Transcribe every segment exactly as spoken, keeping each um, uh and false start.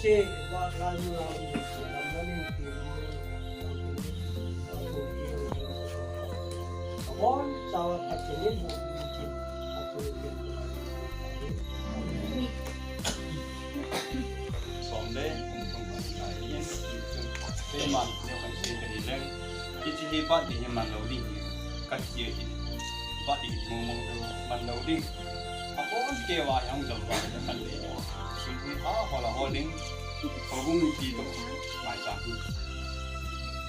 se, ba la nu la nu se, la ma ni ti ni, ba tu ki, ba tu ki, ba tu ki. Abon, sa wa pa se ni, bu ni ki, ba tu ki, ba tu ki. Som le, kum kum kum kum kum. Keiman, neo kan sei kan i leng. Hiche hi birthday hi man lou ding hi. Ka ti hi. Birthday hi mong mong lou, man lou ding. Abon kei va hi hung jam va hi kan le. Sei hi a hol a hol ding. Houbung mipi toh. Maicham hi.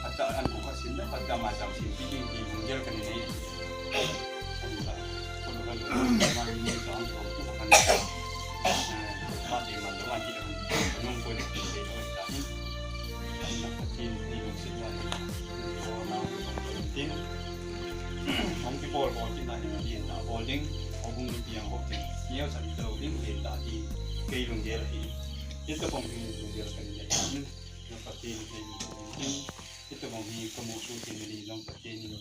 Acha an ko ka sim le, acha maicham sim pi ding hi lunggel kan i nei. Ani la. Ko lo ka lo. Maicham ko ko kan i. Birthday man lou, man ki lou. Nung ko le, ko le, ko le. Hong kibol bol kit na hin, lentah bol ding, houbung mipi jong hop ding, neocha lou ding, lentah hi, kei lunggel ahi. Hitobang hi lunggel kahi ahi. Na Pathen hi, hitobang hi kamu soh thei na ding jong Pathen in,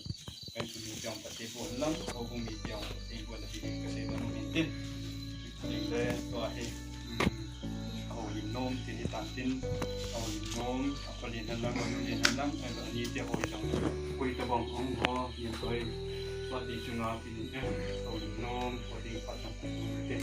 Ka insung mi jong Pathen bol lang, houbung mi jong Pathen bol ahi, ka sei nom in tin. Tin le, tua hi, um, a houlim nom, tin hi tan tin, a houlim nom, a palen hen lang, a nu len hen lang, a nu te hoi jong, koi tabang hung ho, yin hoi, tua ti chunga, tin, eh, a houlim nom, tua ti pat jong, tin.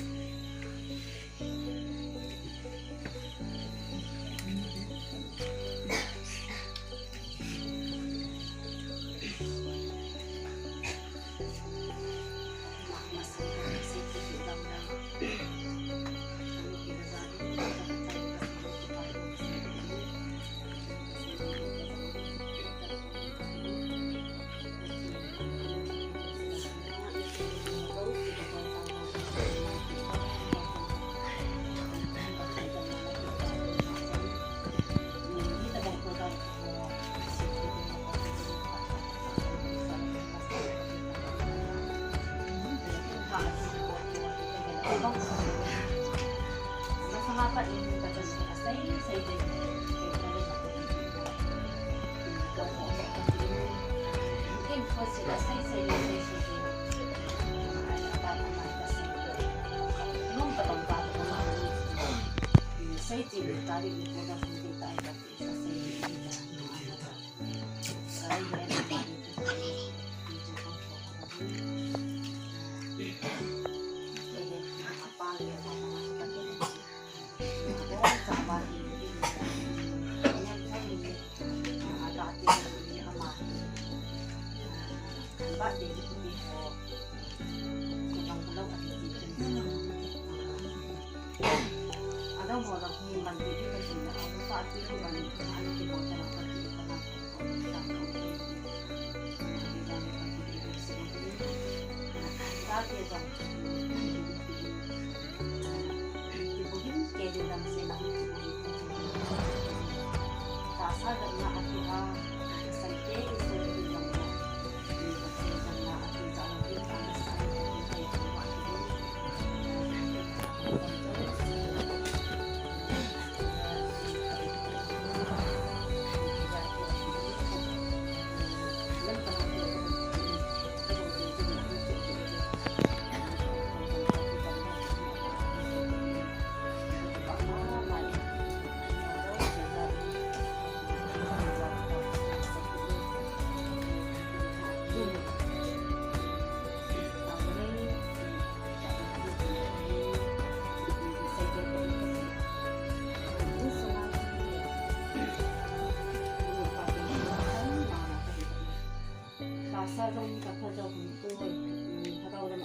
Pathen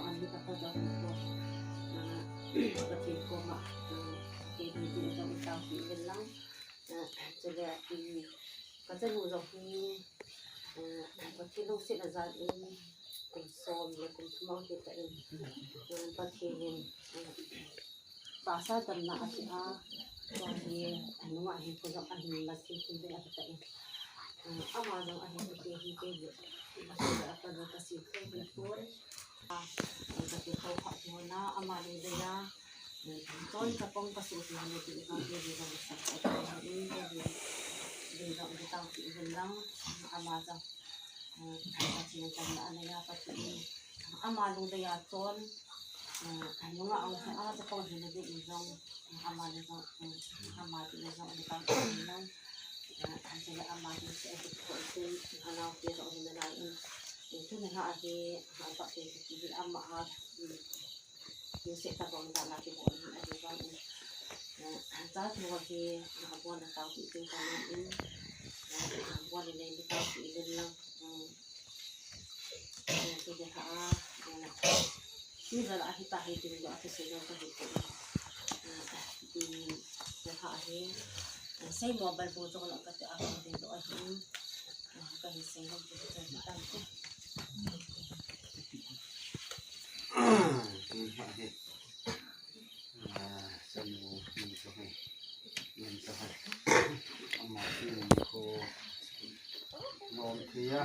koma, ah, kei hi tin jong i taopi uvin lang. Ah, chule, um, ka chanu jong hi, ah, Pathen lungsetna jal in kum som le kum thum ahung hi tan, ah, Pathen in, ah, tahsa damna apeh a, tua hi, anunga hinkho jong ahin masim thim ding ahi tan. Ah, ama jong ahin kei hi kei le, kei le apa jong ka sim thei hi pon. Ah, ka ti ko kha ti ho na, ama lungdei a, chon chapang ka sopi ho na ti ka ti jong ka sim thei hi pon. Kei hi, kei jong ka taopi uvin lang, ama jong, ah, Pathen damna anei a, Pathen in ama lungdei a chon, ah, nunga ahung hi a, chapang hina ding in jong, ama le jong, ah, ama ti le jong, ani taopi uvin lang. Ah, chule ama hi se, ah, ko tin, anao te jong hina lai in. Tuni a hi, ah, Pathen kiti hi ama a, um, lungset tabang dan a kibol in ahi vang in. Ah, cha thu hi, ah, abon a taopi uvin ka nei in. Ah, abon in nei taopi uvin lang. Um, eh, tu dia ha, ah, eh, tu dia la hi ta hi tu dia tu se dia tu dia. Eh, um, dia ha hi. Eh, sei mobile phone jong la ka te a ko de do a hi. Eh, ka hi sei lo tu dia ta tu. Tu ha hi. Ah, chanu ni chu hi, ni chu hi. Ama chu ni ko nom thei a.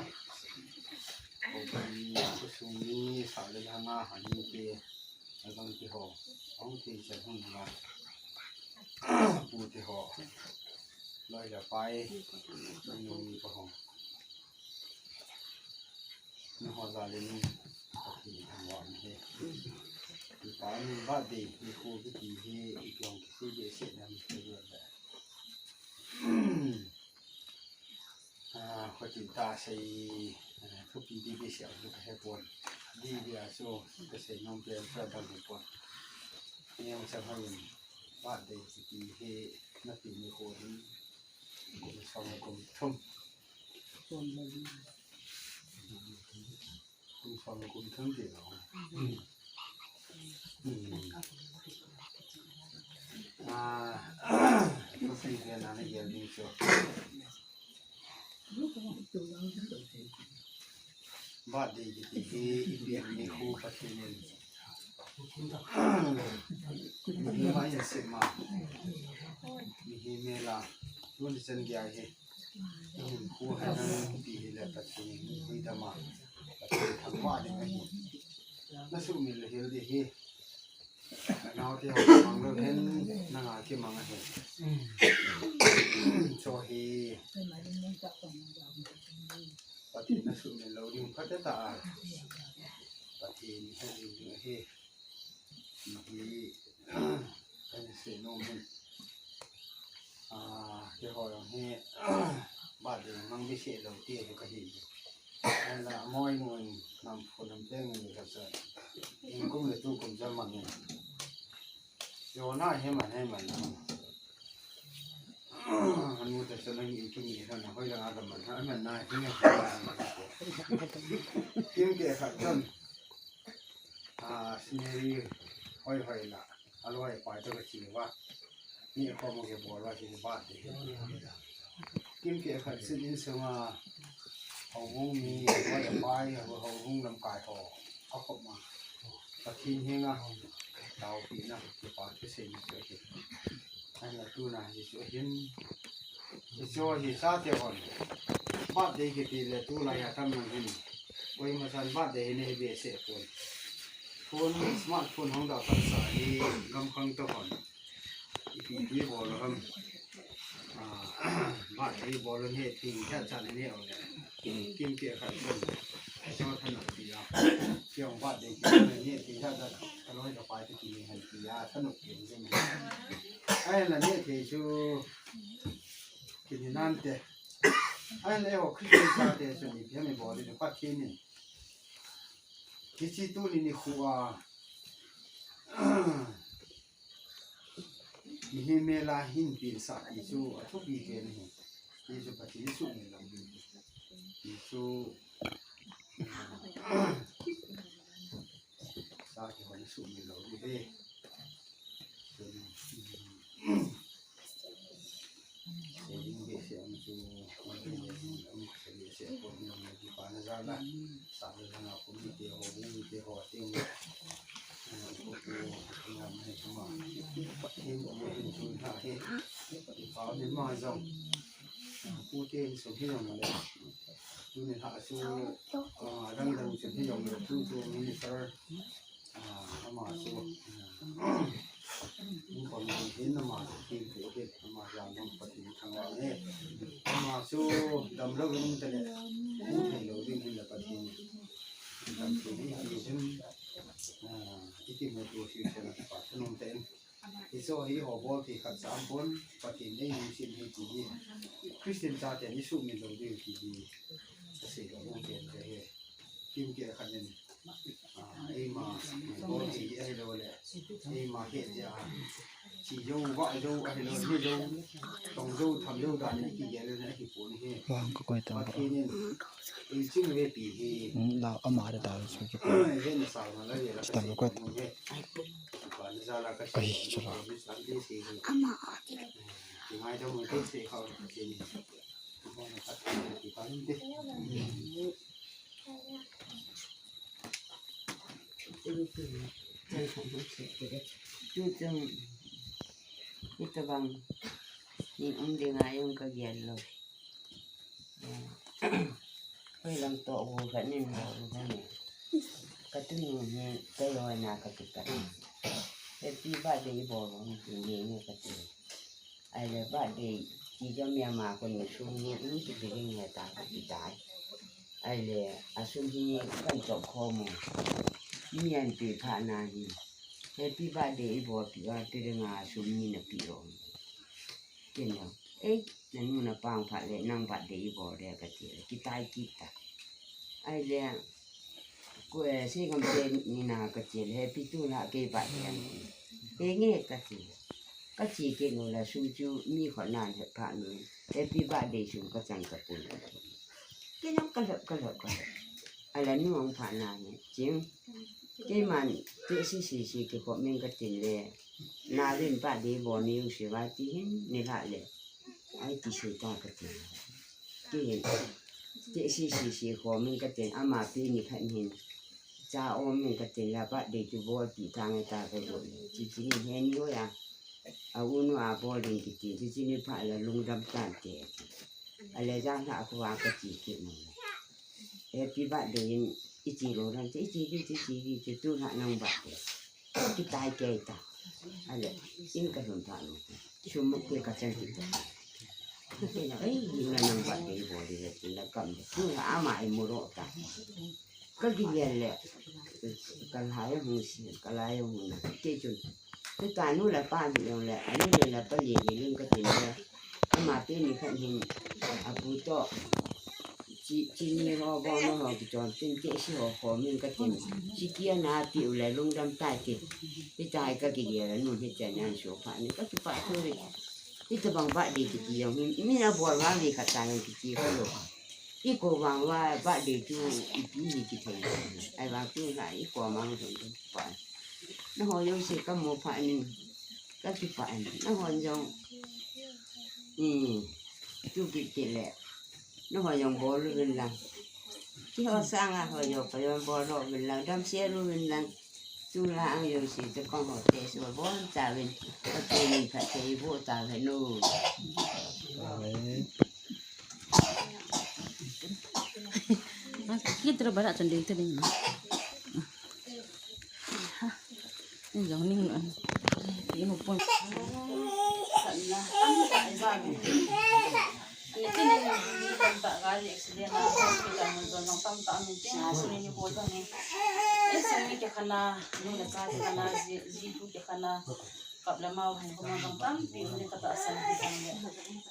Ko ni ko sung ni sa le ha nga ha ni te. Abang ti ho. Hung ti cha hung la. Pu ti ho. Loi la pai. Ni ko ho. Nangho jal in Pathen thangvah in ahi. Ipa in birthday nikho kiti hi ipi hung kisei behseh nam ti le. Ah, khuti tah sei, ah, thupi ding behseh a ka he pon. Ding ding a chu ka sei nom pen chu adang hi pon. Niam chang hoi in birthday kiti hi napi nikho hin kum som kum thum. Kum som kum thum ti lo. Hmm. Ah, ko sei ve na na gel ding chu. Birthday kiti hi ipi nikho Pathen in. Mihem a hin sema. Mihem mel a. Tuni chan gei hi. Hinkho hi nang pi hi le Pathen in huhdam a, Pathen thangvah ding ahi. Na sumil le hil ding hi. Nao te ho mang lou hen, nang a kimang ahi. Chu hi. Pathen na sumil lou ding phat ta a. Pathen he ding ding ahi. Hi, kan sei nom hin. Ah, keiho jong hi, birthday mang behseh lou ti hi ka hi. Ahinla, moi nun, nam phu nam teng ni ka sa. Inkum le tukum jam mang in. Jona hi man, hi man. Anu ta sa lang in kin ni sa na hoi lang a ka man, ha man na, hi ni. Kim ke khat jam. Ah, scenery hoi hoi la, aloi pai to ka chi va. Ni ko mo ke bol va chi ba de. Kim ke khat sin in sunga, houbung mi, aloi pai, houbung lamkai ho, akhop ma. Pathen henga, taopina, kipa thu seina chu ahi. Ahinla tuna hi chu ahin. Hichu hi chate hon. Birthday kiti le tulai a tam nang hin. Koima chan birthday hi nei behseh pon. Phone, smartphone hung da phat sa hi gamkhang to hon. Ipi ipi bol ham. Ah, birthday bol ni thing khat chan ni o le. Kim ke khat pon. Cho thanop ti a. Kiong birthday kiti ni thing khat chan. Ka loi ka pai kiti ni han ti a thanop ti ni. Ahinla ni thei chu. Kini nante. Ahinla eiho Christian chate chu ni pia mi bol ni Pathen in. Hiche tuni nikho a. Mihem mel a hin pin sah ti chu athupi pen ahi. Ti chu Pathen sumil lou ding. Ti chu. Sumil lou ding ahi. Saving behseh a chu, um, saving behseh a pon jong kipana jal a, sa le jong a kum mite ho, bu mite ho, teng, eh, ko, ko, ko, ngam he, kama. Pathen ko, mo hin chu na he. Kipa ni ma jong. Ah, pu te in sum hi jong le. Tuni lha chu, ah, dang dang chu hi jong le, chu chu minister. Ah, ama chu, ah, in kon ding hin ama chu kin pu hin ama jam dong Pathen thangvah e. Ama chu damlou in tale, pu theilou ding hin le Pathen damthei ding ti hin, ah, iti mu tu si chen pa thanom te in. Hiche hi ho bol thei khat cha aum pon, Pathen in ei lungset hi ti hi. Christian chate ni sumil lou ding ti hi. Kasei lou ding chen te hi. Kimkeh khat in, ah, eima bol thei ahilou le, eima he tia, chi jou, vah jou ahilou, ni jou, tong jou, tham jou dan in kigel le ahipon ahi. Vang ka koi tang. Pathen in ei ching ve pi hi. Hmm, la ama da ta su ki. He na sa na la ye la. Chitang ka koi. He. Kipa ni jal a ka. Ai, chula. Ama. Ki ngai da mo te se kha. Ki pa ni te. Tuchung, hitabang, ni um ding a jong kagel lou. Hoilam toh gu khat nin bol u khat ni. Katunu hi kajoh na kati kati. Happy birthday bol u ni tin ni kati. Ahile birthday ti jong mi ama kon ni sum ni um ti ti ding he ta kati tai. Ahile asum hi kan chop khom u. Mi an pi pha na hi. Happy birthday i bol pi a ti ding a sum ni na pi u. Kei jong, ei, nanu na pang phat le, nang birthday i bol le kati le, kitai kit ta. Ahile, ko, eh, Seigam te ni na kati le, happy tu la kei birthday a ni. He nge kati le. Kache kit u le, sum chu mi khut nan he pha nu. Happy birthday sum kachang kapun. Kei jong kalhep, kalhep, kalhep. Ahile nu ong pha na hi, ching. Keiman, te si si si kikhop min katin le. Na vin pa de bo ni u si va ti hin, ni la le. Ai ti si ta katin. Kei hin, te si si si khop min katin, ama pi ni khat hin. Cha om min katin la pa de chu bol ti ta ngai ta ka bol. Chi chi ni he ni o ya. A u nu a bol ding kiti, chi chi ni pha la lungdam tan te. Ale ja la khu a kati kit mo. Happy birthday in, i chi lou lam, i chi, i chi, i chi, i chi, tu la nang birthday. Kitai kei ta. Ale, in ka lhun ta lou. Sum mo ke ka chang kit ta. Ke na, ei, in la nang birthday bol le, in la kam de. Tu la ama i mu ro ta. Ka kigel le. Ka la ya hung si, ka la ya hung na. Ke chun. Tuta nu le pa ni jong le, anu le le pa le le ling katin le. Ama te ni khat hin, apu toh. Chi, chini ho, bong ho, kichon tin te si ho, ho min katin. Chi kia na ti u le lungdam tai ti. Ti tai ka kigel le nu hi chen yan so pha ni ka kipa thu le. Hitabang birthday kiti jong hi, mi na bol vang le khat ta jong kiti ho lo. I ko vang va birthday chu ipi hi kithei. Ai vang chu la i ko mang jong pa. Nangho jouse kamu phat in, kakipah in. Nangho jong, um, tu kit kit le. Nangho jong bol uvin lang. Keiho sanga ho jong, keiho bol uvin lang. Damsel uvin lang. Tu la ang jouse, tu kong ho te, so bon ta uvin. Ka te ni ka te bo ta uvin no. Amen. Kit ra bara chun ding te ding. Ni jong ning an. Ni mo pon. Ni tin ni tam ta gari accident na hospital mo jong tam ta ni tin ni ni ko jong ni. Ni sung ni ke khana nu na cha ke khana ji ji tu ke khana. Kap le mau hin ko mang tampi ni ka tahsan ti sang le.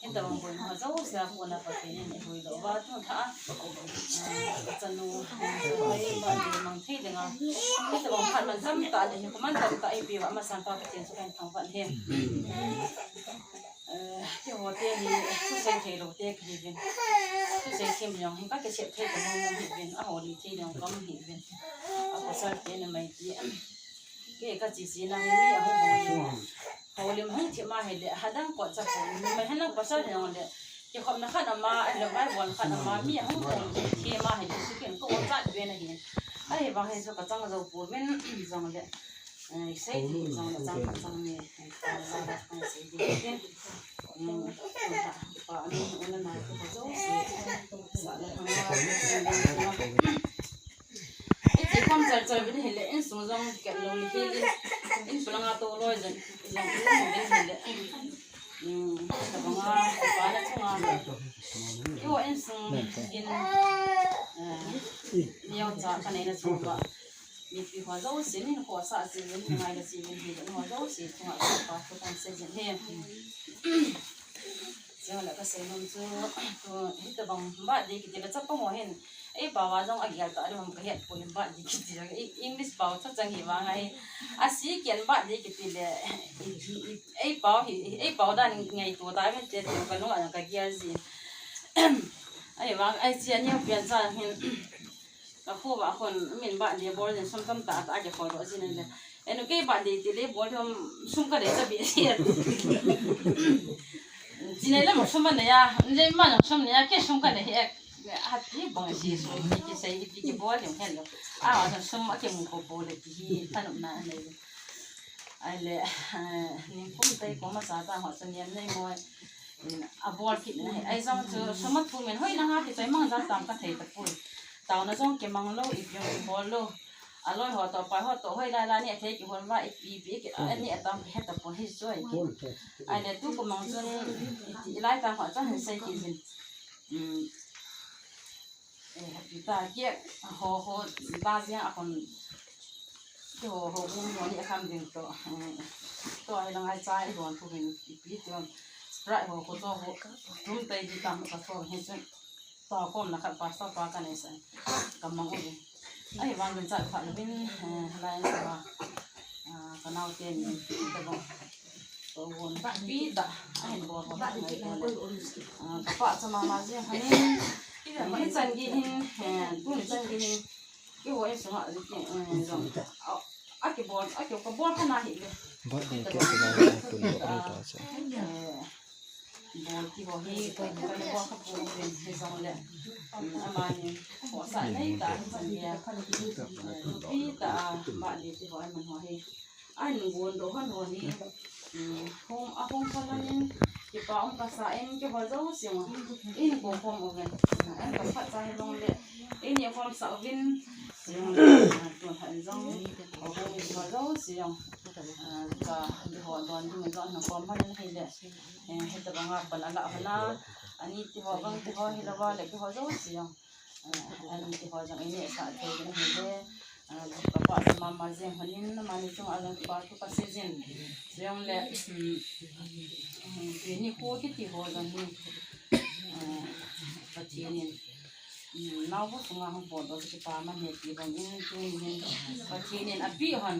Hitabang boi ma jouse a kona Pathen in eihuhdoh uva tu tha a. Ka chanu, chanu ei ba ti mang thei ding a. Hitabang phat man tamtah le hi ko man tamtah eipe uva masang pa Pathen chu kahin thangvah e. Eh, keiho te hi, thusei thei lou te kahi uvin. Thusei them jong hi ka kisei thei ka mong mong hi uvin, a holi thei jong ka um hi uvin. A pasal te na mai ti. Kei ka chi chi na hi mi ahung hong. Houlim hung thim a hile, hadang kot cha ko, mi mai hanang pasal hong le. Kikhopna khat ama, ahile Bible khat ama, mi ahung hong thim a hile, su ken ko chat ve na hi. Ahivang hi su ka chang zo pu min jong le. Eh, sei ti jong le chang chang ni, eh, ka za da ka sei ti. Hmm, pa ni, una na ko zo si. Sa le. Iti kam chal chal vin hile, insung jong ket lou ni hile, in pulanga to loi jong, jong vin hile. Hmm, tabanga, pa na chunga. Yo insung in, eh, neo cha ka nei na chunga. Mipi ho jouse, nin khosa si vin, ngai la si vin hile, ho jouse, chunga pa ko tan se jin he. Chule ka sei nom chu, tu, hitabang birthday kiti le chapang ho hin. Ei pao a jong a gel ta, a dum ka het poi birthday kiti le. Ei, English pao cha chang hi vang a hi. A si ken birthday kiti le. Ei, ei, ei pao hi, ei pao dan ngaito ta, men te te ka nung a ka gel ji. Ahivang, ei chi a neo pian cha hin. Ka kho ba khon min birthday bol jin sum tam tah tah a kikhol doh jin le. Enu kei birthday ti le bol thom sum ka dei ta bi si. Chi nei le mo sum ba nei a, le ma jong sum nei a, kei sum ka dei he. A ti bang si sum ki, kisei hi ti kibol jong hen lo. A, a sum a kimu ko bol le ti hi thanom na nei. Ahile, eh, nikum tei ko masa ta ho chu niam nei mo. A bol kit na hi. Ei jong chu sum a thu min hoi na nga hi choi mang jat tam ka thei ta pui. Taona jong kimang lou, ipi jong kibol lou. A loi ho to, pai ho to, hoi lai lai ni a thei kihol va, ipi, ipi, ki, a ni a tam ka het ta pui hi choi. Ahile tu kumang chun, iti lai tam ho chun hin sei kit jin. Um, eh, happy ta, ki, ho, ho, ta jeng a kon, ki ho, ho, hung mo ni a kam ding to. Eh, to ai lang ai chai don tu hin, ipi ti on. Sprite ho, ko to ho, tum tai di tam ka to hin chun. To kom na ka pastor pa ka nei sa. Ka mang u. Ahivang dun cha pha lo vin, eh, lai na ba. Ah, ka nau te ni, ta bang. Ko won ba pi ta, a hin bol ko ba ngai ko le. Ah, ka pa cha mama jeng hin. Ni chan gi hin, eh, tu ni chan gi hin. Ki wo e sunga ki, eh, jong. A, a ki bol, a ki ka bol ka na hi le. Birthday cake ki lai tu ni ko ta cha. Eh, bol ki ho hi, ka, ka ni bol ka pu pen hi jong le. Mm, ama ni, ko sa nei ta, chan gi a. Eh, pi ta, ma ni ti ho ai man ho hi. An gon doh hon hon hi, um, hung, a hung pha hon in, kipa um kasa in, kihol jouse in, in ko khom uvin, an ka phat cha hi long le, in i khom sa uvin, jong le, ah, tun han jong, a hung in kihol jouse in, ah, ka, kihol don ding jong, na khom hon in hi le, eh, hitabang a pan a la hon a, ani kihol bang kihol hi lou va le, kihol jouse in. Eh, ani kihol jong i nehsah thei ding ahi le, eh, ka pa cha mama jeng hon in, amani chunga jong kipa thu ka sei jin. Jong le, um, um, tuni kho kiti ho jong hi, eh, Pathen in, um, nao bu sunga hung potdoh chu kipa man ahi ti bang in, tuni hin Pathen in apeh hon,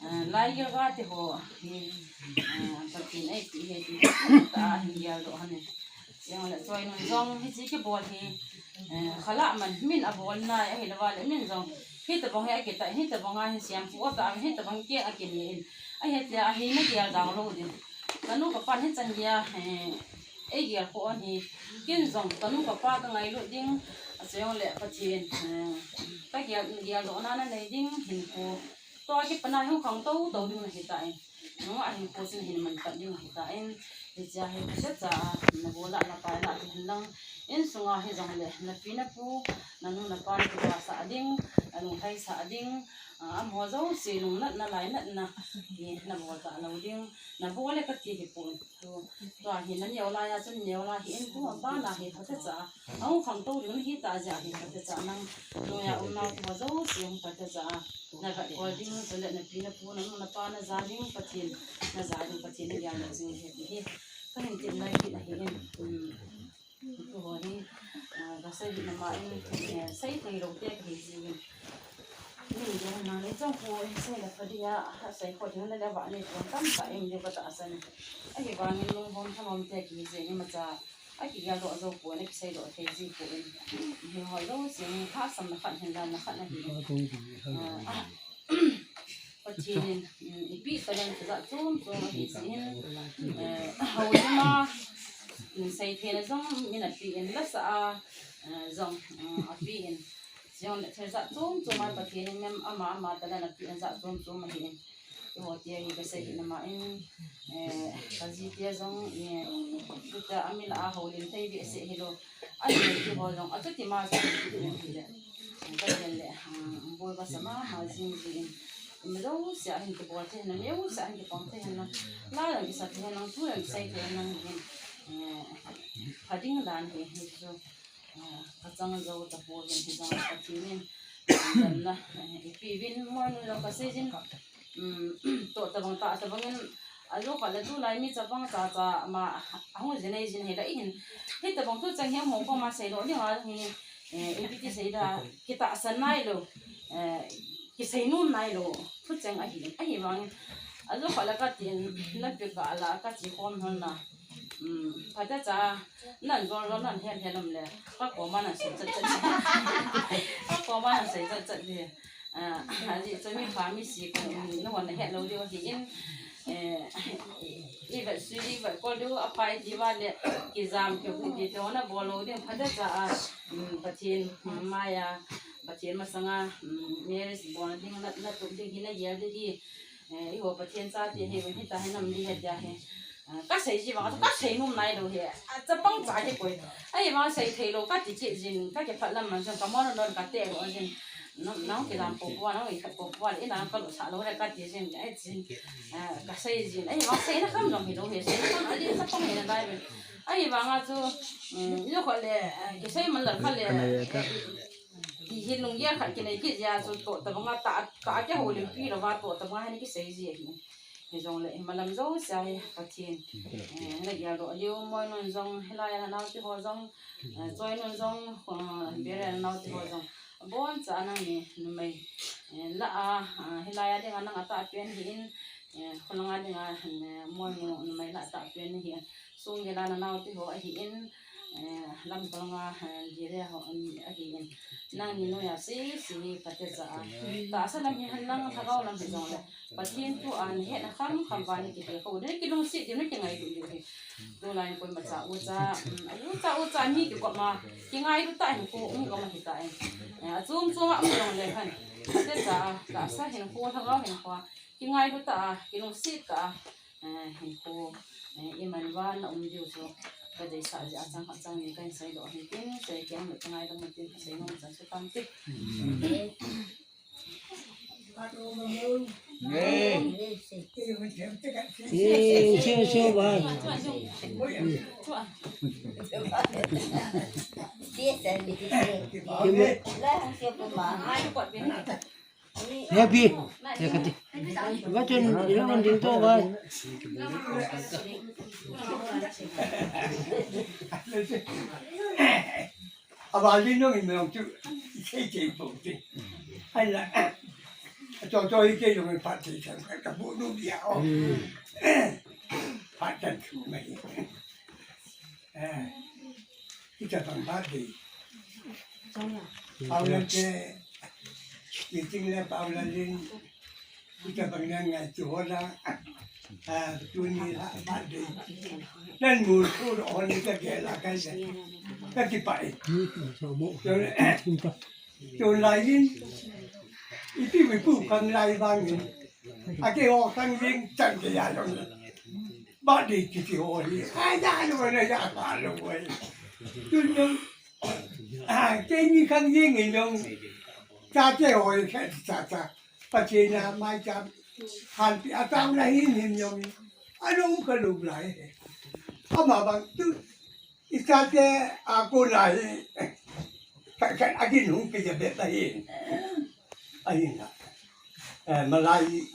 eh, lai gilgal te ho hi, eh, Pathen eipeh ahi ti ta hin geldoh hon in. Jong le choi nun jong hiche kibol hi, eh, khala man min abol nai ahi lou va le min jong hitabang hi akitah, hitabang a hi siam pu ata, hitabang keng akine in. Ahi tia ahi na gel dang lou ding. Ka nu ka pan hi chan gei a, eh, ei gel kho ahi. Ken jong ka nu ka pa ka ngailut ding, a jong le Pathen, eh, ka gel, geldoh na na nei ding hin ko. Tua kipan a hung khang tou tou ding na hi ta in. Nungah hinkho chun hin man pat ding ahi ta in, hichea hi phatecha a, na gol a, na pai lah ti hen lang, insunga hi jong le, na pi na pu, na nu na pa na kipasah ding, na lunglhaisah ding, a, amaho jouse lungnatna lainatna, hi na bol ta lou ding, na bol le kati hi pon. Tu, tua hi na neo lai a chun neo lai hi in, tu, a ban a hi phatecha a, a hung khang tou ding na hi ta jeh a hi phatecha a, nang, noiya um nau tu ho jouse hung phatecha a. Na vet kol ding, chule na pi na pu na nu na pa na ja ding Pathen, na ja ding Pathen na gel le jing ahi ti hi. Ka hin tep nai kit ahi in, um, tu ho hi, ah, ka sei hi na ma in, eh, sei thei lou te ka hi jing in. Min jong na nei chong ko, eh, sei la pha dia, a sei kho ding na le va nei chong tam ta in, diu ka tahsan. Ahivangin lunghom thamom te ki jing in imacha. A kigeldoh jou pon, a kiseidoh thei ji pon. Hiho jouse, lhahsamna khat hin, janna khat ahi. Ah, Pathen in, um, ipi talent jat chom chom ahi jin, eh, houlim a, um, seithei na jong min apen, lasa a, eh, jong, um, apen. Jong le thil jat chom chom a Pathen in mem ama ama talent apen jat chom chom ahin. Eiho tia hi kasei hina ma in, eh, kaji tia jong, eh, tuta ami lah a houlim thei behseh hilou. Ahi ti ho jong, achuti ma jong, ti ho hile. Ka jen le, ah, boi kasa mama jing jin. Mi jouse a hin kibol thei henlang, mi jouse a hin kipang thei henlang. La jong kisa thei henlang, thu jong kisei thei henlang hin. Eh, pha ding dan hi, hi chu. Ah, kachang jou tapon hin, hi jong Pathen in. Damna, eh, ipi vin mo nu jong kasei jin. Um, toh tabang tah tabang in, ajo khat le tulai mi chapang cha cha ma, ahung jin ei jin hila ihin. Hitabang thucheng hi mo koma seilou ding ahi, eh, ipi ti sei da, kitahsan nailou, eh, kisei nom nailou, thucheng ahi, ahivangin. Ajo khat le katin, napi kah la kache khom hon na. Um, phatecha, nan jol jol nan het het lom le, kakoma nan sei chat chat. Kakoma nan sei chat chat le. Ah, ajeh chu mi pha mi si ko, um, nahon nahet lou diu ahin, eh, ivet sui diu, ivet kol diu, aphai ti uva le, kijam kihuh ti te ho nabol lou diu, phatecha a, um, Pathen, um, maiya, Pathen masanga, um, marriage bol ding, na, natup ding hi nagel ding hi, eh, eiho Pathen chate hi, hita hi nam li het dia hi. Ah, kasei ji vang, kasei nom nailou hi. Ah, chapang cha hi koi. Ahivang sei theilou, kati kit jin, kakiphat lam man jong, kamon non kate lou jin. Nang, nang kijam po po, nang ikhat po po, ina kalo sa lou le kati jin, ai jin. Ah, kasei jin. Ahivang seina kham jong hilou hi, seina kham ali chapang hi na dai ve. Ahivang a chu, um, yo kho le, ah, kisei man lal kha le. Ti hi lunggel khat kinei kit jeh a chu toh tabang a ta, ta kihoulimpi louva toh tabang a hin kisei ji ahi. Hijongle, himalam jouse a hi Pathen, eh, nagel doh diu, Moinun jong, hilai a nanaote ho jong, eh, Choinun jong, eh, Bere nanaote ho jong. Aboncha nangni numei, eh, lah a, ah, hilai a dinga nang atahpen ahin, eh, kholanga dinga, eh, Moinu numei lah atahpen ahin. Sunggel a nanaote ho ahin, eh, lam kholanga, eh, Bere ho, um, ahin. Nangni noiya sese hi phatecha a. Tahsa lam hi henlang, lhagao lam hijongle. Pathen thu a nahet na kham kham uva nakikhe khou diu, nakilungset diu, nakingailut diu hi. Tulai koima cha u cha, um, u cha u cha mi kikop ma, kingailut tah hinkho um gam ahi tai. Eh, achom chom a um jongle khan. Phatecha a, tahsa hinkho, lhagao hinkho a, kingailut tah a, kilungset tah a, eh, hinkho, eh, iman uva na um diu chu. Kadeisah jeh a chang khat chang ni kahin seidoh ahin tin, sei keng le kangaidam tin, kasei nom chan chu tante. Happy. Ya kati. Ba chun ilo kan ding to ba. Aba li no in no chu. Sei sei po ti. Ai la. Cho cho i ke no me pa ti sa ka bu no dia o. Pa tan chu me. Eh, kita bang ba de. Paula ke, meeting le Paula lin, kita bang nan ngai tu hola, ah, tuni la ba de. Nan mu tu hon ni ka ke la kai de. Ka ti pa e. Tun lai in, ipi mi pu khang lai bang in. Ake ho khang jing chan ke ya lo. Ba de kiti ho hi. Ai ya lo na ya ba lo wei. Tun jong, ah, ke ni khang jing in jong. Cha ke ho hi khe cha cha. Pathen a mai cha. Han pi a tao na hin hin jong. A lo ka lo lai he. Ama bang tu. Ichate a kona hi, khat khat a kin hung kija bep ahin. Ahin la. Eh, malai,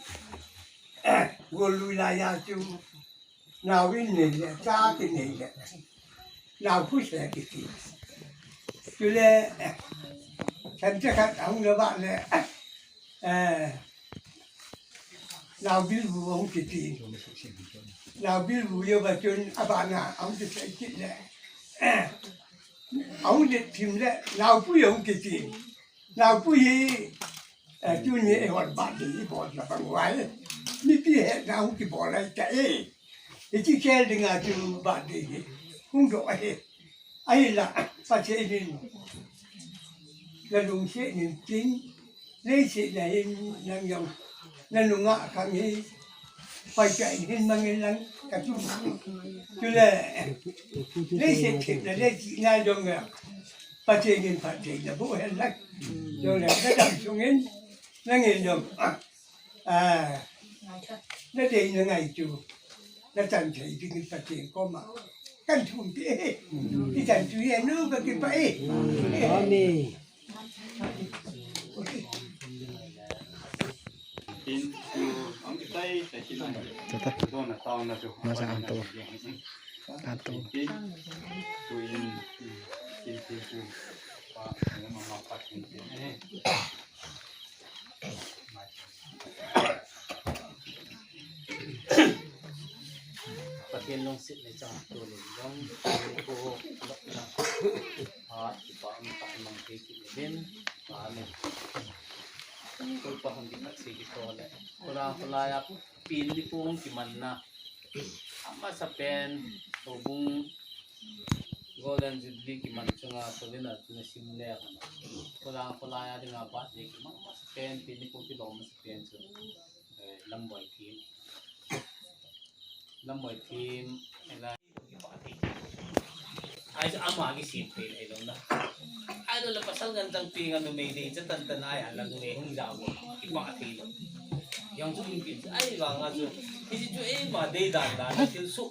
eh, golui lai a chu, nau in nei le, cha ki nei le. Nau khu se kiti. Chule, eh, chan cha khat hung le ba le, eh, Nau bilbu ahung kiti. Nau bilbu jeh a chun abana ahung kisei kit le. Ahung let thim le naupui ahung kiti. Naupui hi Eh, tuni eihon birthday ibol na bang uva e. Mipi hetna hung kibol ahi tai. Hiche khel dinga chu birthday hi hung doh ahi. Ahinla, Pathen in nalungset in tin, leiset a hin nang jong nanunga khang hi, Pathen hin mangin lang kati. Chule, leiset thepna le chihna jong le, Pathen in phatthei naboh hen lang. Jongle nadam sungin, nangin jong, ah, nadei nangai chu nachan thei dingin Pathen koma kathum peh e. Ichan chu henu kakipah e. Amen. Masa anto. Anto. Pathen lungset le chang tu le jong ko lok na ha ki pa am ta mang ke ki le den. Amen. Ko pa hon ki tak se ki to le. Ko la ko la ya pin ni ko hon ki man na. Amasapen, houbung Golden Jubilee kiman chunga, Solina chunga sim le kana. Kolang kolai a dinga birthday kiman amasapen, pin ni ko kilom amasapen chu. Eh, Lamboi team. Lamboi team, ela. Ai, ama kisim pen, ai, lo na. Ai, lo la pasal ngan jang pi ngan numei dei cha tan tan ai, ala numei hung jao. Kipah thei lou. Jong chu in pi, ai, vang a chu. Hiche chu eima dei dan dan, thil soh,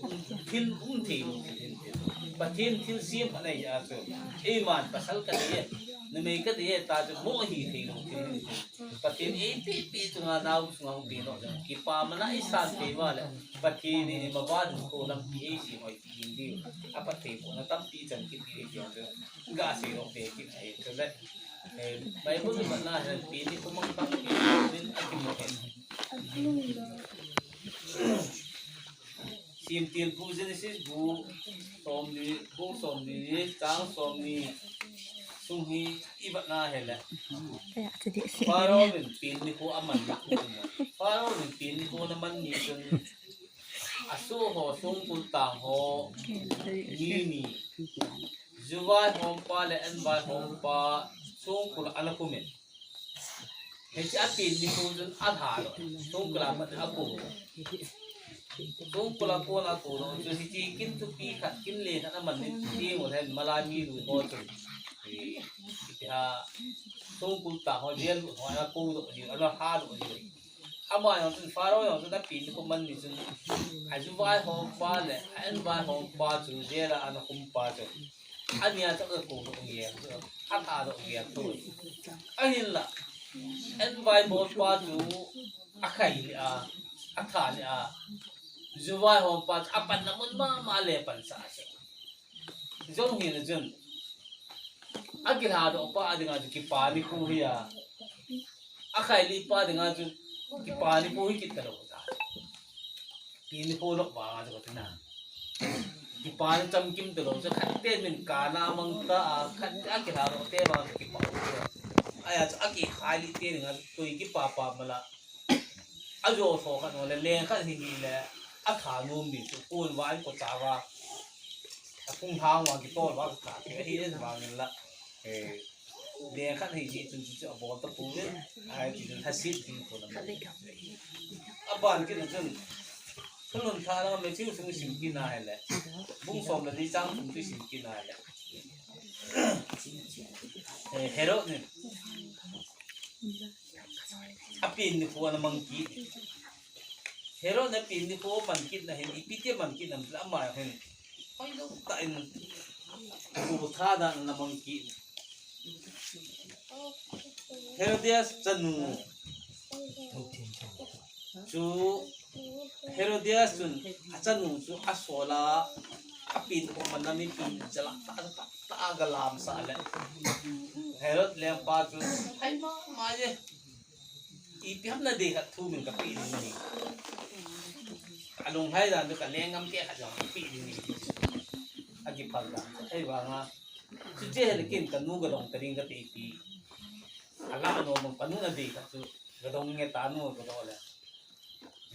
thil um thei lou, thil, thil, thil. Pathen thil sem anei a chu. Eiman pasal kadei e, numei kadei e, ta chu mo hi thei lou, thil, thil. Pathen eipi pi chunga nao chunga hung pi no. Kipah mana isan thei uva le. Pathen in ima vang ko lampi eisem hoi. Hindi, apatthei pona tampi chan kit ding ahi chu. Gasei lou te kit ahi chu le. Eh, Bible ni mana hen, pin ni ko mang tampi, pin ni ko mang tampi, pin ni ko mang tampi. Semtil bu Genesis bu somni, bu somni, chang somni, sung hi ivet na hile. Pharaoh in pin ni ko aman ni ko. Pharaoh in pin ni ko naman ni chun. Asoh ho, songkul tang ho, mi ni. Ju vaihompa le an vaihompa, songkul ana kum in. Hiche apin ni ko chun alha lou, songkul a pat akou lou. Songkul a kon akou lou, chu hiche kin thupi khat, kin le khat aman ni ti ngol hen, malai mi lui ho chun. Hitia, songkul tang ho, jail ho, ana kou lou, alha lou. Ama jong chun, Pharaoh jong chun, apin ni ko man ni chun, aju vaihompa le, an vaihompa chu, jail a ana khumpa chu. Ania chu akou lou nge, atha lou nge, tu. Ahinla, an vaihompa chu, akhai le a, atha le a, ju vaihompa chu, apanna mun mama le pansa chu. Jong hina chun. Akilhadoh pa dinga chu kipa nikho hi a. Akhailih pa dinga chu kipa nikho hi kit talou ta. Pi nikho lou vanga chu katina. Kipa ni chamkim talou chu khat te min kana mang ta a, khat te akilhadoh te vang chu kipa. Ahi a chu akikhailih te dinga chu tui kipa pa mala. Ajo tho khat nole, leng khat hi ni le, atha nom ni chu, kun va in ko cha va. Aphung hang va kitol va tha, ke hi en va ngin la. Eh, leng khat hi ni chun chu abol ta pu ve, ai ti chun hasit ding ko na. Aban kit na chun, thulhun thana Matthew sung sim kit na hile. Bung som le li chang thum chu sim kit na hile. Eh, Herod ni. Apin nikho ana mang kit. Herod in apin nikho aman kit na hin, ipi ti aman kit nam tile ama hin. Hoilou tah in. Ko tha dan ana mang kit. Herodias chanu. Chu Herodias chun achanu chu asol a, apin nikho aman na mipi jala ta, ta, ta, galam sa le. Herod lengpa chu, hai ma, ma ye. Ipi ham nadei khat thu min kapeh ding ahi. Alunghai dan chu kaleng ngam kei khat jong kapeh ding ahi. Akiphal dan. Ahivanga. Chuche hile kin kanu kadong ta ding kati pi. Ala no mang panu na dei khat chu, gadong nge tanu ka do le.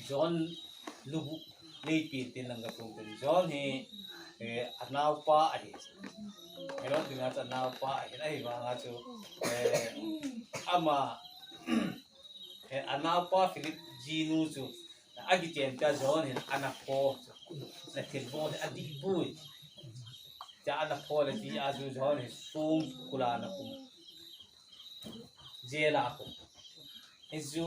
John lubu nei pi tin lang ka tum tin. John hi, eh, anaopa ahi. Herod dinga chu anaopa ahi, ahivanga chu, eh, ama, eh, anaopa Philip jinu chu, akichen tia John hin ana pho, na thilbol hi adih pui. Tia ana pho le tia chu John hi sung kula na kum. Jail a kum. Hichu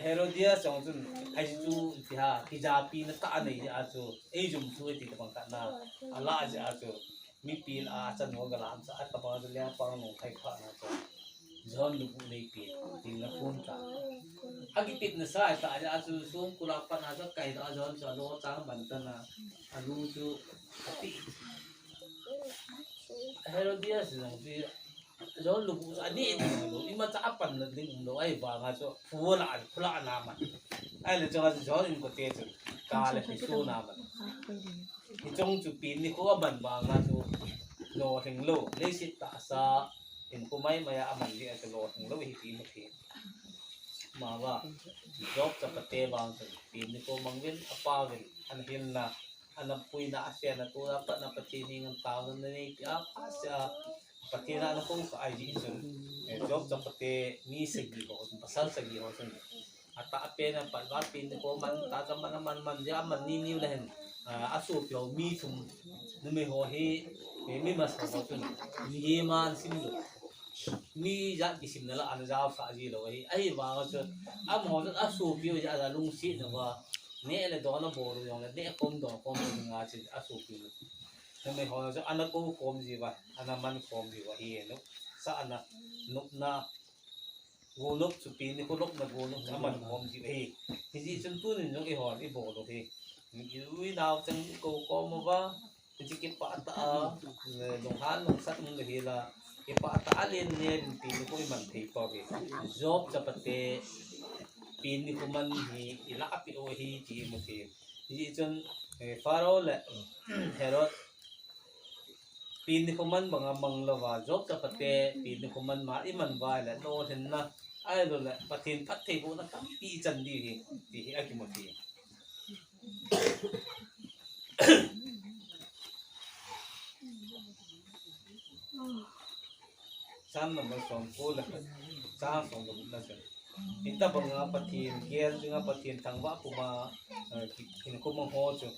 Herodias jong chun, hichu tia, kijapina tah anei a chu, eijum chu iti tabang khat na, ala a chu, mipi lah a chan ho galam sa, atabang chu lengpang nung khai pha na chu. John lubu nei pi, tin na phun ta. Akitepna sa ta, a chu sung kula pat na chu kai ta John chu alo chang ban ta na, alu chu ati. Herodias jong chu John lubu ani ding lo, imacha apanna ding umlou, ahivanga chu phu la, phu la na man. Ahile chu John inkote chu ka le phi su na man. Hichung chu pi nikho aman vanga chu lolhing lou, leiset tahsa hinkho maimai a aman ding a chu lolhing lou hi ti mu thei. Mava, Job chapate vang chu pi nikho mang uvin, apa uvin, ana hilna, ana puina, asena, tuna patna Pathen henga taona nei tia, asia Pathen a ana kou kha ahi jeh chun, eh, Job chapate mi sagi ho, pasal sagi ho chun, atahpen a pat uva pi nikho man, tahsa man, man, man, jeh a man ni ni u le hin, ah, asopi ho mi thum, numei ho hi, eh, mi masa ho chun, mihem a ana sim lou. Mi jat kisimna lah a ana jaosah ji lou ahi. Ahivanga chun, amaho chun asopi u jeh a lungsetna uva, neh le don abol u jong le, neh khom don khom dinga chu asopi u. Numei ho chun ana kou khom ji uva, ana man khom ji uva hi, nopsah ana, nopna, golnop chu pi nikho nopna golnop chu aman khom ji uva hi. Hijeh chun tunin jong eihon ibol u hi. Ui nao chang ikou khom uva, hiche kipah tah a, eh, lunghan lungsat hung le hila, kipah tah a len nel in pi nikho iman thei poi. Job chapate pi nikho man hi ilahpeh u ahi ti imu thei. Hijeh chun, eh, Pharaoh le Herod pi nikho man banga mang louva, Job chapate pi nikho man ma iman uva ahile, lolhinna, ahilou le Pathen phattheibohna tampi ichan diu hi, ti hi akimu thei. Psalm number som ko le khat, Psalm som le gup na chu. Hitabanga Pathen gel dinga, Pathen thangvah puma, eh, ki-, hinkho mang ho chu.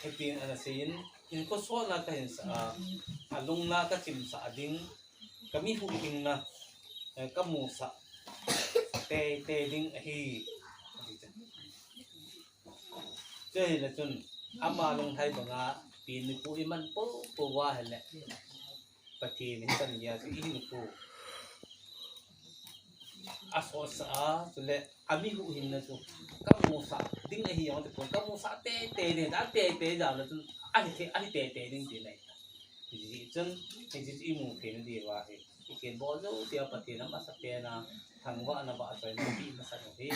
Hitin ana seiyin, hinkho sotna kahin sah a, alungna kachimsah ding, kami huhhingna, eh, kamusah teitei ding ahi. Chu ahile chun, ama lunglhai banga pi nikho iman poupou uva ahile, Pathen in chan geiya chu ihinkho asosah a, chule ami huhhingna chu kamusah ding ahi jong tipon, kamusah teitei ding, ateitei jal a chun ahi, ahi teitei ding tina ahi. Hijeh chun, hiche chu imu theina diuva hi, ithilbol jouse a Pathen amasapen a thangvahna vahchoina peh masat u hi,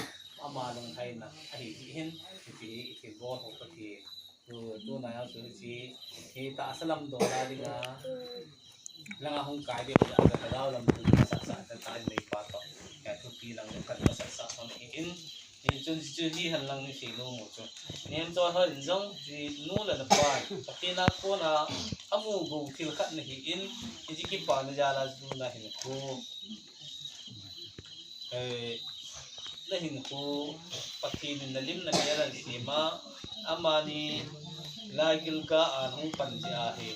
ama lunglhaina ahi jeh hin, hiche hi ithilbol ho Pathen Tu, tunai a chu hiche, hi tahsa lam dola dinga, langa hung kai ding, ja, ja, ka dau lam tu, ka sah sah, ka tai nei pa to. Ya, thupi lang, ka, ka sah sah, hon hi in, hi chun, chu hi han lang ni sei nom u chu. Nem chol hon jong, hi nu le napa, Pathen a kona, amu gou thil khat nahi in, hiche kipana jal a chu nahin khu. Eh, nahinkho Pathen in nalim namel ahin sem a, amani la Gilgal a hung pan jeh ahi,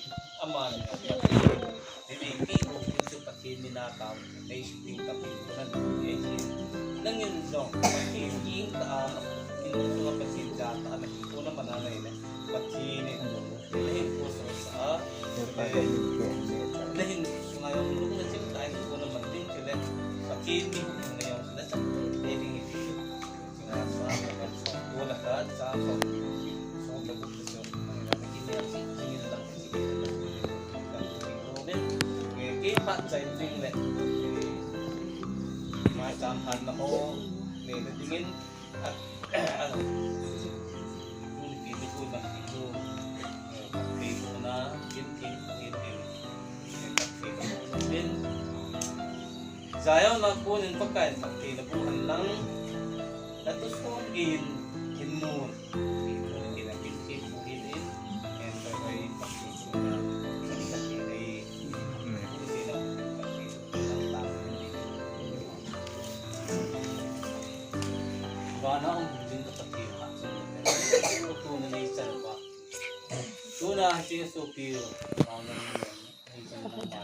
amani Pathen in, navengpeh bou ding chu Pathen min a tao, nei sut ding kapi nan, eh, nangin jong Pathen ging tah a, inung sunga Pathen jal tah a nahinkho naman a nai le, Pathen in, nahinkho sosah a, eh, nahin sunga jong lung nachim tah a hinkho naman ding chule, Pathen mi hung na jong nachate ding hi. Chunga sa, sa, ko la ka, sa, sa, sa, sa, sa, sa, kei phat chai ding le, mai cham phat na ho, nei na dingin, Pi nikho man pi chu, eh, pi ko na, kin, kin, kin, kin, eh, pi ko na, Zion a konin Pakai in phatthei naboh hen lang, natoh sot geiyin hin mun. Hin mun, hin akin, hin mun, hin in, hin Pakai in phatthei boh hen lang, phatthei nei. Vana um ding ka Pathen ha. Tuna nei chan ba. Tuna hiche sopi u. Vana nei chan ba.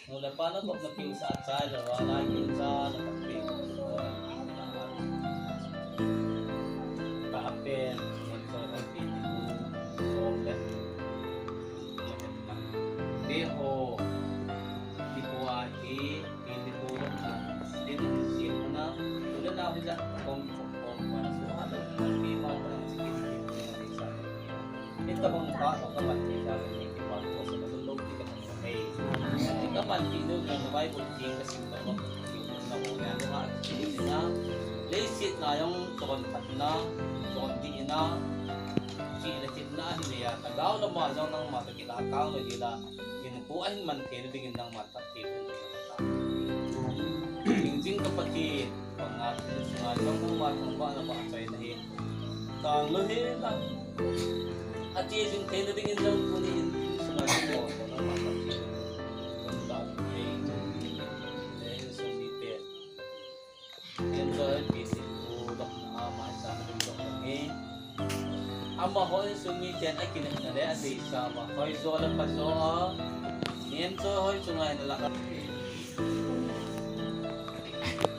Nu le pa na kop na kiu sa chai le vana kiu sa na Pathen. Ka pen, mun so ka pen. So le. Te ho. Ti ko a ti. Ti, ti ko lo na, ti ni si ko na, ko le na hu ja, kong, kong, kong, man, so, ha, lo, man, ti, ma, ko na, si, ki, ki, ki, ki, sa, ni ta bang pa, ko ka man, ti, sa, ni, ki, pa, ko, sa, ko, lo, ti, ka, ko, hey. Ti ka man, ti, no, ko, na, bai, ko, ti, ka, si, ko, ko, ti, ko, na, ko, na, ko, ha, ti, na, le, si, na, yong, to, kon, pat, na, to, kon, ti, na, si, le, ti, na, ni, ya, ka, gao, na, ma, jong, nang, ma, ka, ki, la, ka, lo, ki, la, in, ko, ahin, man, ke, le, ding, in, nang, ma, Jing jing ka Pathen, panga thum sunga jong uma thangvahna vahchoi nahi. Tang lou hi na. Ache jing theina dingin jong tuni in thum sunga jong mo ko nangma Pathen. Kon ta thei. Insung mite. Enjoy peace in tu dok na ama sa na dok na hi. Amaho insung miten akinepna le adeisah uva, hoijo le phajo a, ngen cho hoi chunga in la ka.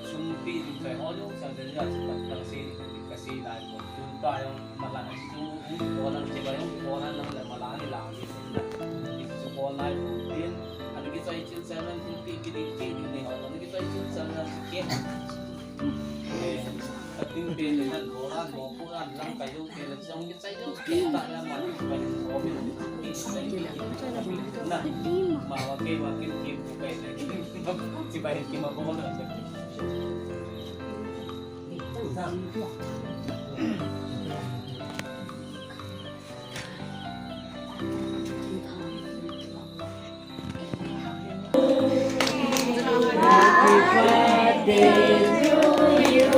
Sumpi ding choi ho jong sang de ja chu pat tang si ding ka si lai ko. Tun ta jong mala chu ko lang che ba jong ko lang lang le mala ni lang ni. Ni chu ko lai ko tin. Ani ki choi chin sang lang tin pi ki ding pi ding ni ho. Ani ki choi chin sang lang ki. Eh, ka tin pi ni han ko lang ko ko lang lang ka yo ke le jong. Happy birthday to you.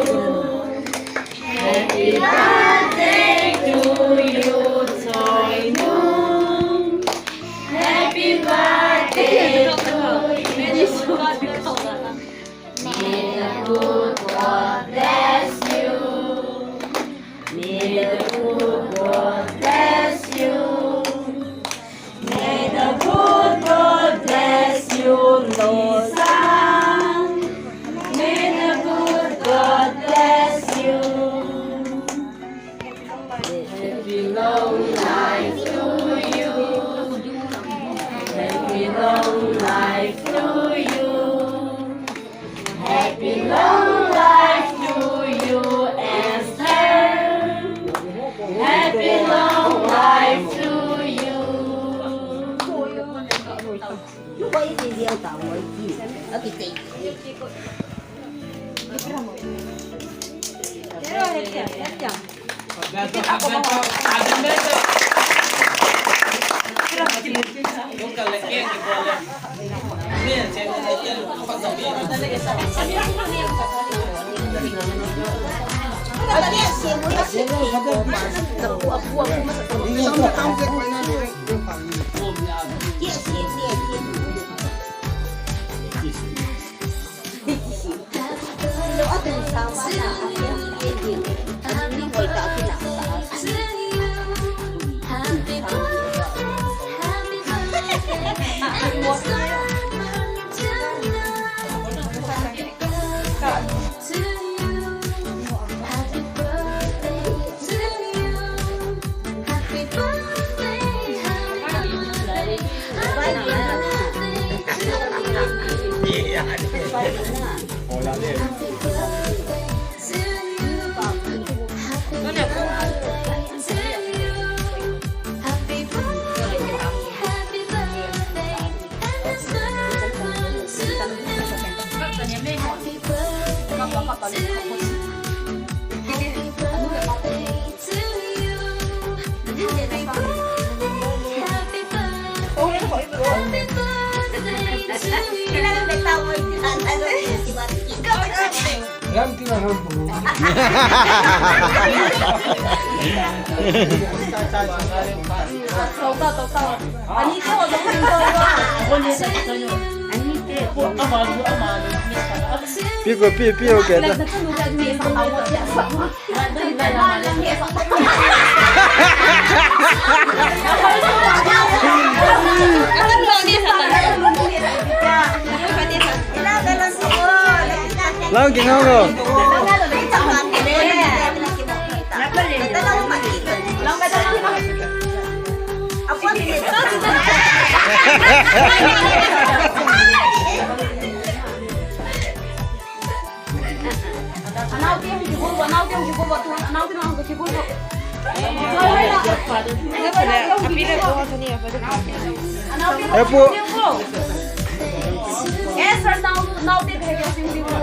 Happy birthday to you, Choi Nung. Happy birthday to you. May the good God bless you. May the good God bless you. May the good God bless you, Lisa. May the good God bless you. Happy long life to you. Happy long life to you. Happy long life to you, Esther. Happy long life to you. Ram tina ham bu. Pi ko, pi, pi, okay. Lang king hong. Anau te hung kigol bo, anau te hung kigol bo, tu, anau te hung kigol bo. Anau te hung kigol bo. Eh, pu. Eh, sir, nau, nau te hung kigol bo.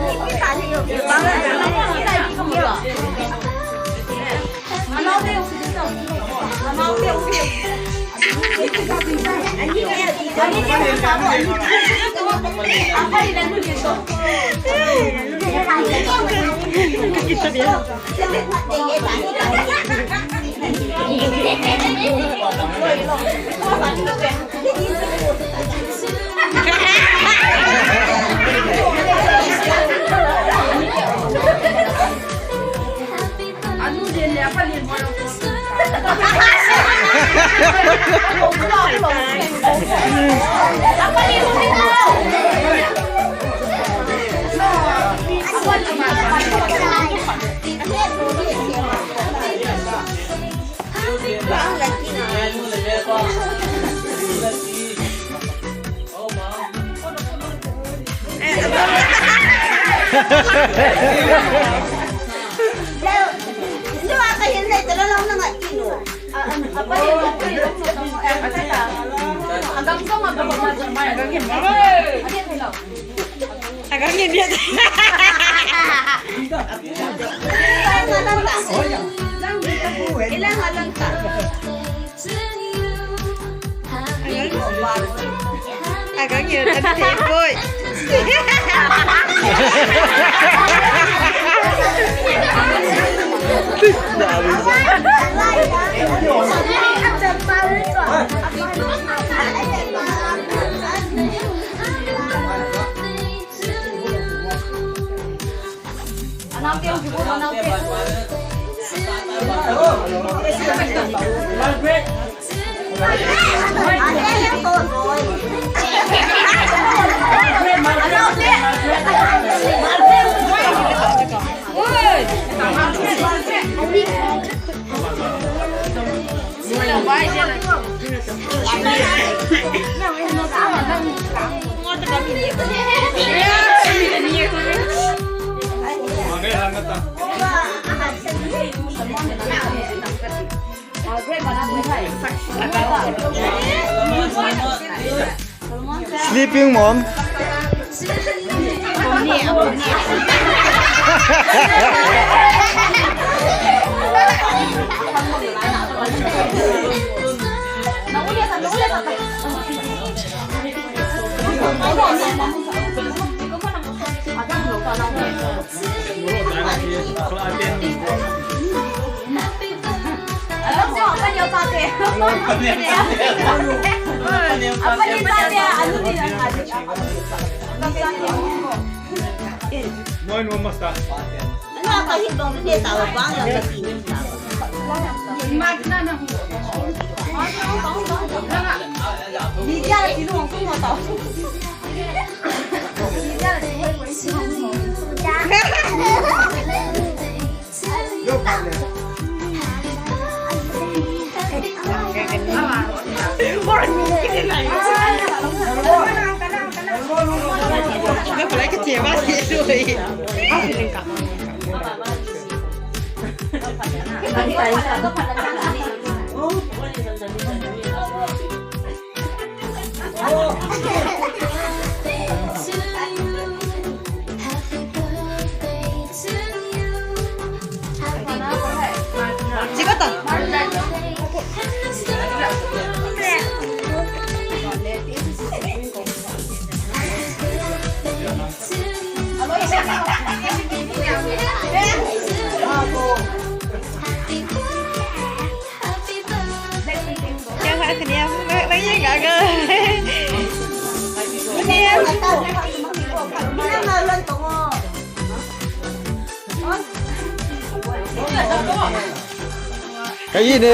Ilang alang ta. Agang yun, ang teboy. Sleeping mom. Morning, master. Kayi ne.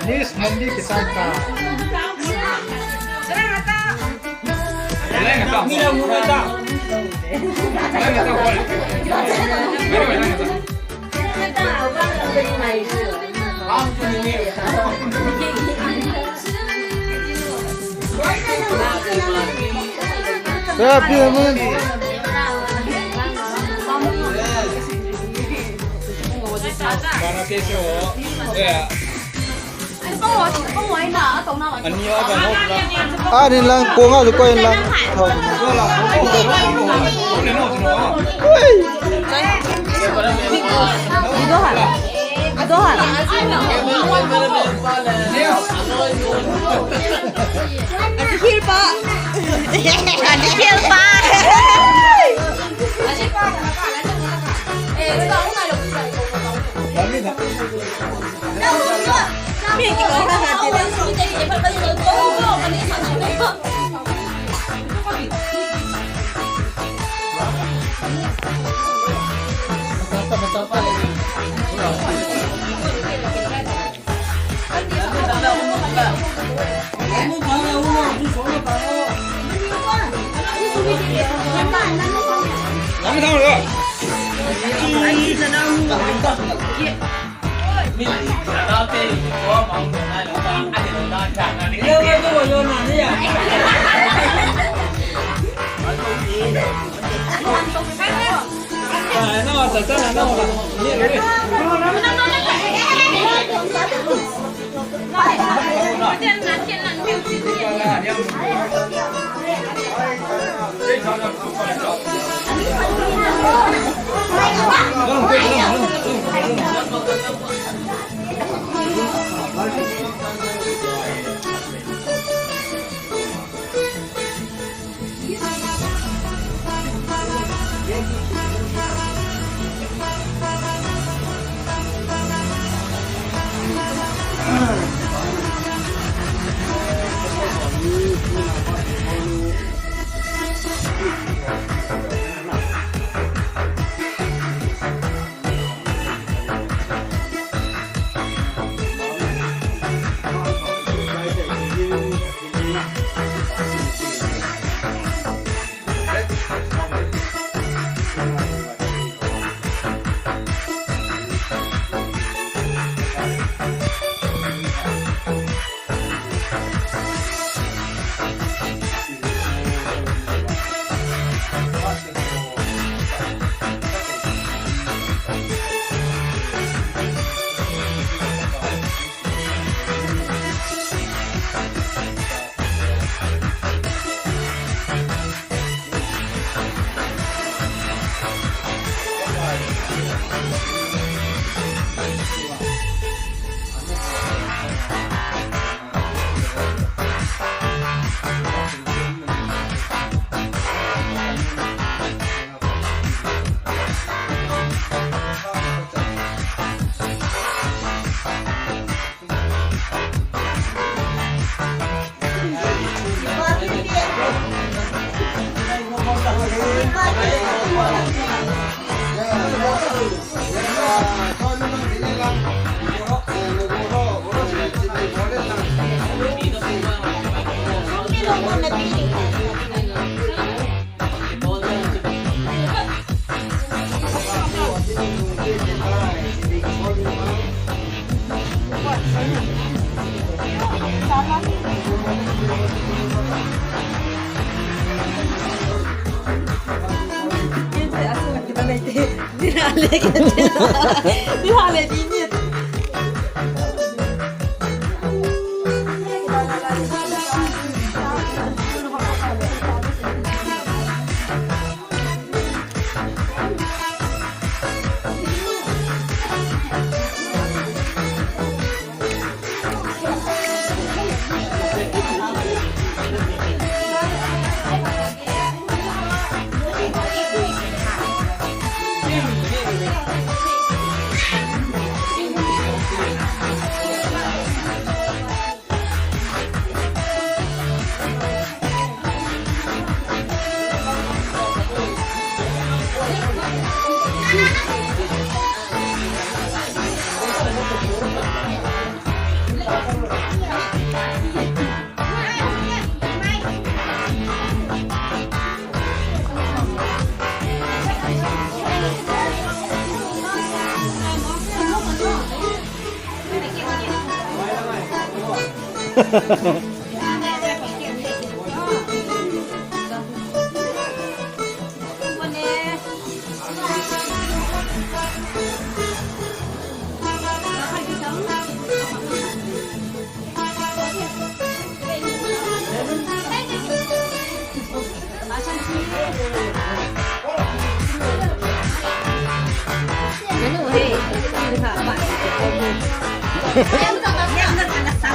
Nis mandi kisan ka. Anin lang, kong a, koi lang. Ui. Ati khel pa. Ati khel pa.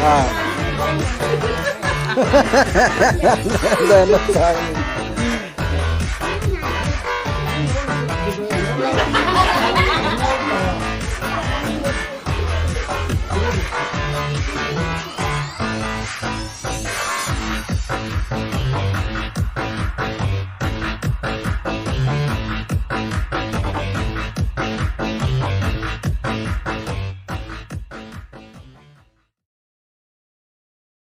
Ah. Dah, dah, dah.